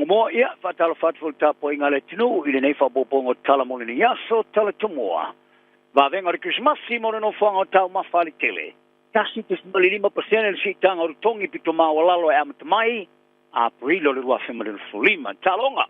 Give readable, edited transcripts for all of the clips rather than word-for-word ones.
Fofoga moa, ia, faatalofa atu foi i le tapuaiga a le atunuu i lenei faaopoopoga o tala mo lenei aso, tala tomua. Vavega o le Kerisimasi mo le nofoaga o taumafa a le tele. 1.5% le siitaga o totogi pito maualalo e amata mai Aperila o le 2025. Taaloga,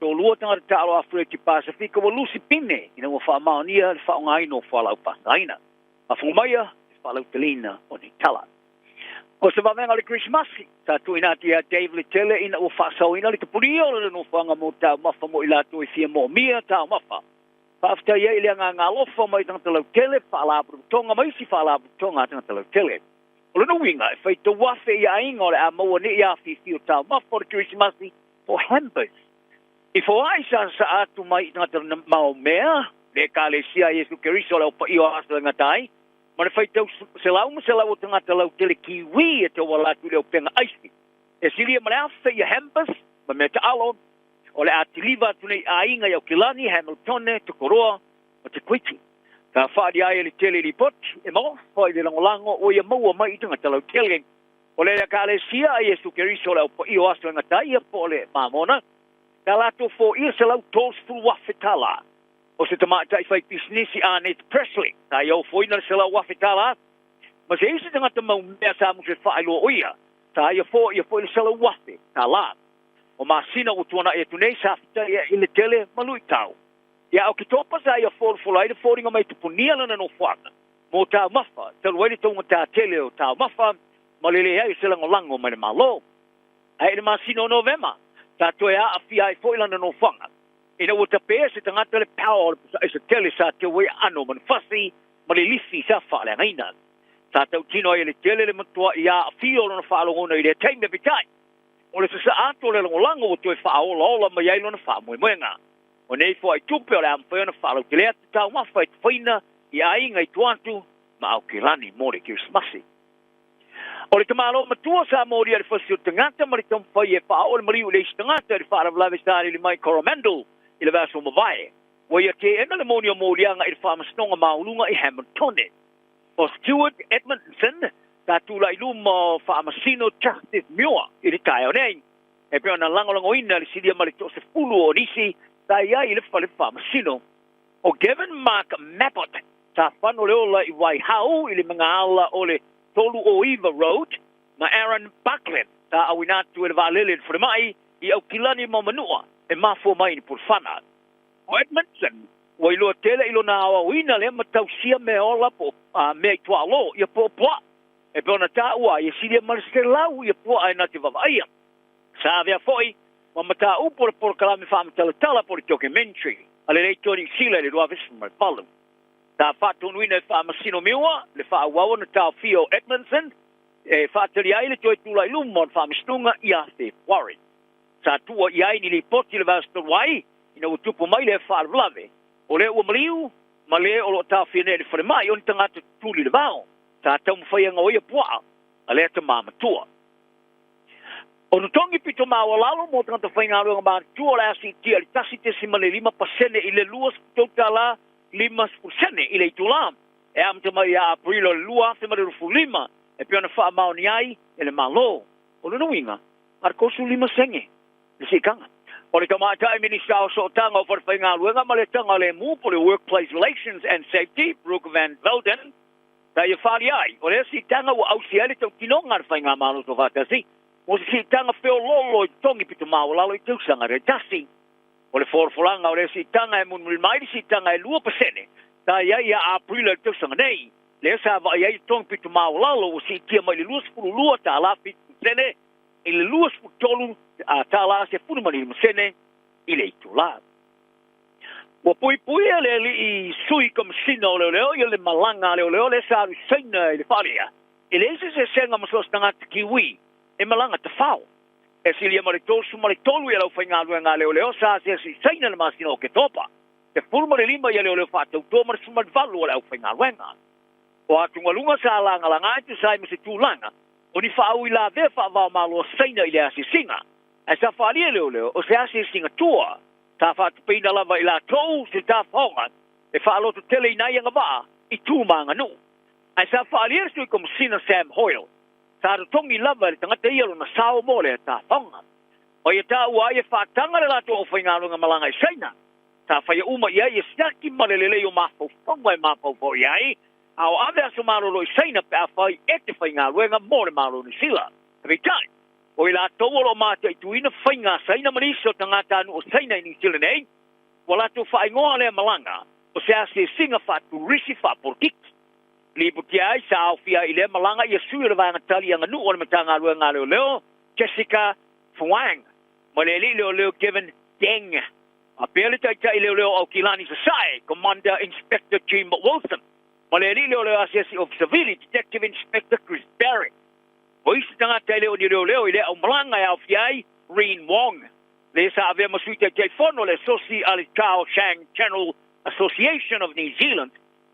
toalua tagata taalo Afeleti Pasefika ua lusi pine ina ua faamaonia le faaaogaina o fualaau faasaina. Faafofoga maia le faalauteleina o nei tala. O se vavega o le Kerisimasi, sa tuuina atu ia Dave Letele ina ua faasaoina le tapunia o le nofoaga mo taumafa mo i latou e fia moomia taumafa. Faafetai ai i le agaga alofa mai tagata lautele, faalapotopotoga ma isi faalapotopotoga a tagata lautele. O lona uiga, e faitau afe i aiga o le a maua nei afifio taumafa o le Kerisimasi po o hampers. I foai sa sasaa atu mai i tagata maomea, le Ekalesia a Iesu Keriso o le Ao Paia o Aso e Gata ai, ma le faitau selau ma selau o tagata lautele Kiwi e tauala atu i le upega aisi. E silia ma le 1,000 ia hampers ma mea taalo o le a kiliva atu nei i aiga i Aukilani, Hamiltone, Tokoroa ma Te Kuiti. Sa faaalia ai e le tele lipoti e maofa i le lagolago ua ia maua mai i tagata lautele. O le Ekalesia a Iesu Keriso o le Ao Paia o Aso e Gata ai ia po o le Mamona, sa latou foia $130,000. O se tamaitai faipisinisi Arnett Presley sa ia ofoina le $100,000 ma se isi tagata maumea sa musu e faailoa o ia, sa ia foia foi le $100,000. O masina ua tuanai atu nei sa fetaia i le tele ma luitau. Ia Oketopa sa ia folafola ai le foliga mai tapunia lana nofoaga mo taumafa talu ai le taugatā tele o taumafa ma le leai o se lagolago mai le Malo. Ae i le masina o Novema sa toe aafia ai foi lana nofoaga ina ua tapea se tagata le paoa o le pusa aisa tele sa teu ai aano o manufasi ma le lifi sa faaleagaina. Sa tautino ai e le tele le matua'i aafia o lona faalogona i lea taimi, peitai o le sasaa atu o le lagolago ua toe faaolaola mai ai lona faamoemoega. O nei foai tupe o le a mafai ona faalautele atu taumafa e tufaina i aiga i tua atu ma Aukilani mo le Kerisimasi. O le tamaloa matua sa molia i le fasi o le tagata ma le taumafai e faaoo le maliu i le isi tagata i le faalavelave sa alili mai Coromandel i le vaiaso ua mavae. Ua ia teena le moni o moliaga i le Faamasinoga Maualuga i Hamiltone. O Stuart Edmondson sa tulai i luma o Faamasino Justice Muir i le taeao nei, e pei ona lagolagoina le silia ma le toasefulu o nisi sa i ai i le fale faamasino. O Gavin Mark Mabbott sa fano le ola i Waihau i le magaala o le 309 Road, ma Aaron Buckland sa auina atu e le vaalele i le falemai i Aukilani ma Manua e mafua mai i ni pulufana. O Edmondson ua iloa tele i lona aoaoina lea ma tausia mea ola po o mea i tuaalo ia po o puaa. E pei ona taua ai, e silia ma le 100 ia puaa e na te vaavaaia. Sa avea foi ma mataupu o le polokalame faamatalatala po o le documentary a le Leitoa Niu Sila i le 2018. Sa faatonuina e Faamasino Miua le faaauau ona taofia o Edmondson e faatali ai le toe tulai luma o le Faamasinoga ia Fepuari. Sa tuua i ai ni lipoti i le vaiaso talu ai ina ua tupu mai lea faalavelave. O lea ua maliu ma le o lo o taofia nei i le falemai o ni tagata tutuli i le vao sa taumafai e gaoia puaa a lea tamā matua. O totogi pito maualalo mo tagata faigaluega matutua o le a siitia i le 1.5% i le $23.50 i le itulā e amata mai ia Aperila o le 2025 e pei ona faamaonia ai e le Malo. O lona uiga, na o le 35 sene le siitaga. O le Tamaitai Minisita o Sootaga o Falefaigaluega ma le Taga Lemu po o le Workplace Relations and Safety, Brooke Van Velden, sa ia faaalia ai, o lea siitaga ua ausia ai le tautinoga a le Faigamalo Soofaatasi mo se siitaga feoloolo i totogi pito maualalo i tausaga taitasi. O le folafolaga o lea siitaga e mulimuli mai le siitaga e 2% sa i ai ia Aperila i le tausaga nei, lea sa vaai ai totogi pito maualalo ua siitia mai le $22.07 i le $23.15 i le itulā. Ua puipuia le alii sui kamasina o leoleo ia le malaga a leoleo lea sa alu i Saina i le faalia e leai se eseesega ma so o se tagata Kiwi e malaga tafao. E silia ma le 33 ia le aufaigaluega a leoleo sa asiasi i Saina i le masina o Oketopa, 15 ia leoleo faatautoa ma le 18 o le aufaigaluega. O atugaluga sa lagalaga e tusa ai ma se tulaga o ni faauilavea faava-o-Malo a Saina i le asiasiga, ae sa faaalia e leoleo o se asiasiga tua sa faatupeina lava i latou se tafaoga e faalototeleina ai agavaa i tu ma aganuu. Ae sa faaalia e le sui komasina Sam Hoyle, sa totogi lava e le tagata ia lona sao mo lea tafaoga. Ma ia taua ai e faataga le latou aufaigaluega malaga i Saina. Sa faia uma i ai ia siaki ma le lelei o mafaufauga e mafaufau i ai, a o ave aso malolo i Saina pe afai e te faigaluega mo le Malo o Niu Sila. Peitai, o i latou o lo o mataituina faiga a Saina ma nisi o tagatanuu o Saina i Niu Sila nei, ua latou faaigoa lea malaga o se asiasiga faaturisi faapolokiki. Lipotia ai sa aofia ai i lea malaga ia sui o le Vaega Tali Aganuu a le Matagaluega a Leoleo, Jessica Fuang, ma le alii leoleo Kevin Deng. Faapea le taitai leoleo o Aukilani Sasae, Commander Inspector Jim Wilson, ma le alii leoleo asiasi ofisa sivili, Detective Inspector Chris Barrett. O isi tagata e le o ni leoleo i lea aumalaga e aofia ai Reen Wong, le sa avea ma sui taitaifono o le asosi a le Chao Shang Channel Association of New Zealand,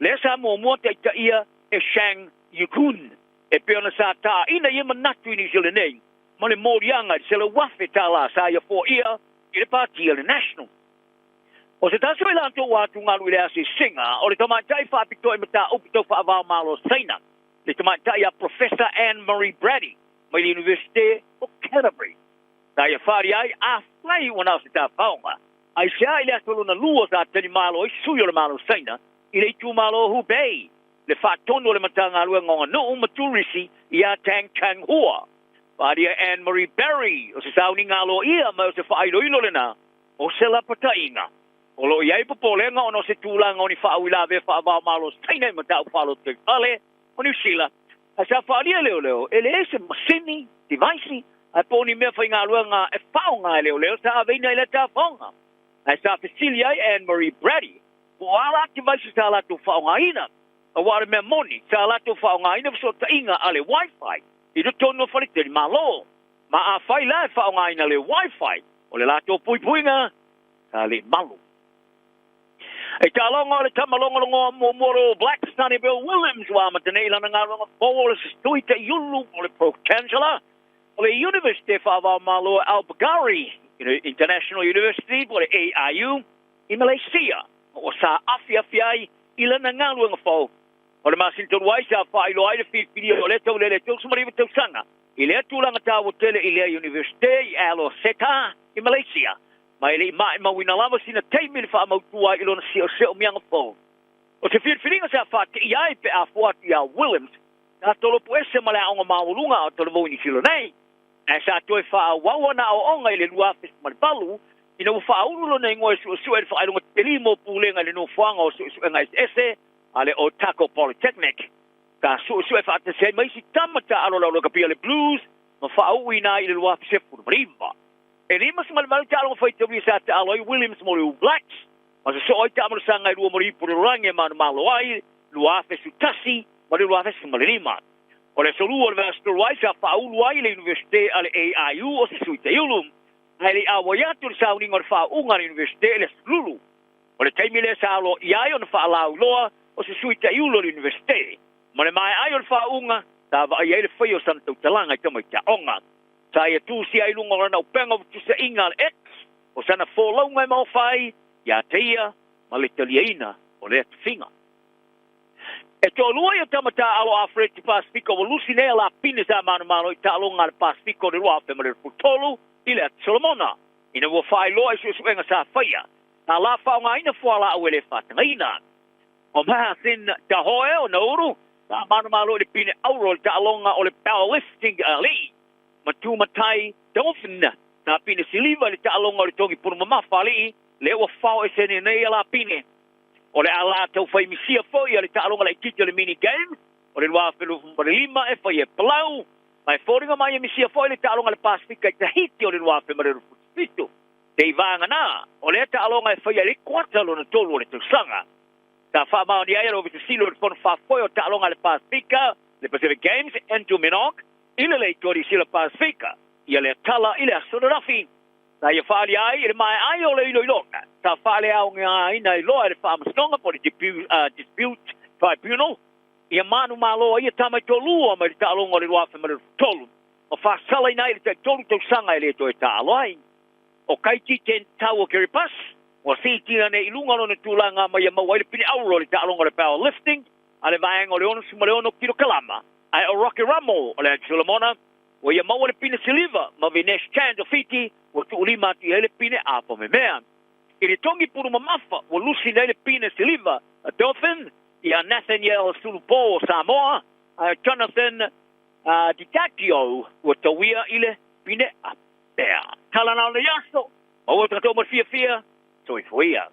lea sa muamua taitaia e Shang Yukun, e pei ona sa taaina ia manatu i Niu Sila nei ma le moliaga i le $100,000 sa ia foaia i le pati a le National. O se tasi o i latou ua atugalu i le asiasiga, o le tamaitai faapitoa i mataupu tau faava-o-Malo Saina, le tamaitai a Professor Anne Marie Brady mai le Iunivesite o Canterbury. Sa ia faaali ai, afai ua na o se tafaoga, aisea i le aso lona lua sa talimalo ai sui o le Malo Saina i le itumalo o Hubei, le faatonu o le Matagaluega o Aganuu ma Turisi ia Tang Changhua. Faaali Anne Marie Barry, o se sauniga aloaia ma o se faailoilo lena o se lapataiga. O lo o i ai popolega ona o se tulaga o ni faauilavea faava-o-Malo Saina i mataupu faalotoifale o Niu Sila, ae sa faaalia e leoleo e leai se masini, device, ae po o ni mea faigaluega e faaaoga e leoleo sa aveina i lea tafaoga. Ae sa fesili ai Anne Marie Brady po o a la device sa latou faaaogaina, aua o le mea moni sa latou faaaogaina fesootaiga a le Wi-Fi i totonu o faletalimalo. Ma afai la e faaaogaina le Wi-Fi, o le latou puipuiga sa le malu. E taaloga o le tama logologoa muamua o le All Blacks, Sonny Bill Williams, ua amata nei lana galuega fou o le Sui Taiulu o le Pro-Chancellor o le Iunivesite Faava-o-Malo Albuquerque International University po o le AIU i Malaysia, ma ua saafiafi ai i lana galuega fou. O le masina talu ai sa faailoa ai le filifilia o lea taulele 39 tausaga i lea tulaga taua tele i lea Iunivesite i Alor Setar i Malaysia, ma e le i maimauina lava sina taimi le faamautu ai i lona seoseomiaga fou. O se filifiliga sa faateia ai pe a fua atu iā Williams, sa tolopo ese ma le aoga maualuga a o talavou i Niu Sila nei, ae sa toe faaauau ana aoaoga i le 2018 ina ua faaulu lona igoa e suesue i le faailoga teli mo pulega i le nofoaga o suesuega eseese a le Otago Polytechnic. Sa suesue faatasi ai ma isi tama taaalo a le Rugby a le Blues ma faauuina ai i le 2019. E 58 taaloga faitaulia sa taalo ai Williams mo le All Blacks, ma sosoo ai taamalosaga e lua mo le ipu o le lalolagi e manumalo ai 2011 ma le 2015. O le aso Lua o le vaiaso talu ai sa faaulu ai i le Iunivesite a le AIU o se sui taiulu, ae le i auai atu i le sauniga o le faauuga a le Iunivesite i le aso Lulu. O le taimi lea sa aloaia ai ona faalauiloa o se sui taiulu o le Iunivesite. Ma le maea ai o le faauuga, sa vaaia ai le faia o sana tautalaga i tamaiti aoga. Sa ia tusia ai i luga o lana upega o fetusaina a le X, o sana folauga e maofa ai ia te ia ma le taliaina o lea tofiga. E toalua ia tama taaalo a Fred te Pasifika ua lusi nei a lapine sa manumalo i taaloga a le Pasifika o le 2023 i le Ata Solomona, ina ua faailoa i suesuega sa faia, sa la faaaogaina fualaau e le faatagaina. O Martin Tahoe o Nauru sa manumalo i le pine auro i le taaloga o le powerlifting alii ma Tumatai Dolphin sa pine siliva i le taaloga o le togi pulu mamafa alii, lea ua fao ese nei a lapine. O le a latou fai misia foi a le taaloga laitiiti o le Mini Games o le 2025 e fai e Palau, ma e foliga mai e misia foi le taaloga a le Pasifika i Tahiti o le 2027. Te i vagana o lea taaloga e faia i le kuata lona tolu o le tausaga. Sa faamaonia ai e le Ofisa Sili o le Fono Faafoe o Taaloga a le Pasifika, le Pacific Games, Andrew Minogue, i le Leitoli Sila Pasifika ia lea tala i le aso ananafi. Sa ia faaalia ai i le maea ai o le iloiloga sa faaleaogaina ai loa e le Faamasinoga po o le Dispute Tribunal ia manumalo ai ia tama e toalua mai le taaloga o le 2023 ma faasalaina ai i le taitolu tausaga e le toe taalo ai. O Kaiti Ten Tau o Kiribati ua siitia nei i luga lona tulaga ma ia maua ai le pine auro i le taaloga o le powerlifting a le vaega o le 66 kilokalama, ae o Rocky Ramo o le Ati Solomona Ua ia maua le pine siliva ma Vinesh Chand o Fiti ua tuulima atu i ai le pine apamemea. I le togi pulu mamafa ua lusi nei le pine siliva a Dolphin ia Nathaniel Sulupo o Samoa ae Jonathan Ditacchio ua tauia i le pine apea. Tala na o le aso, maua tatou ma le fiafia, soifua ia.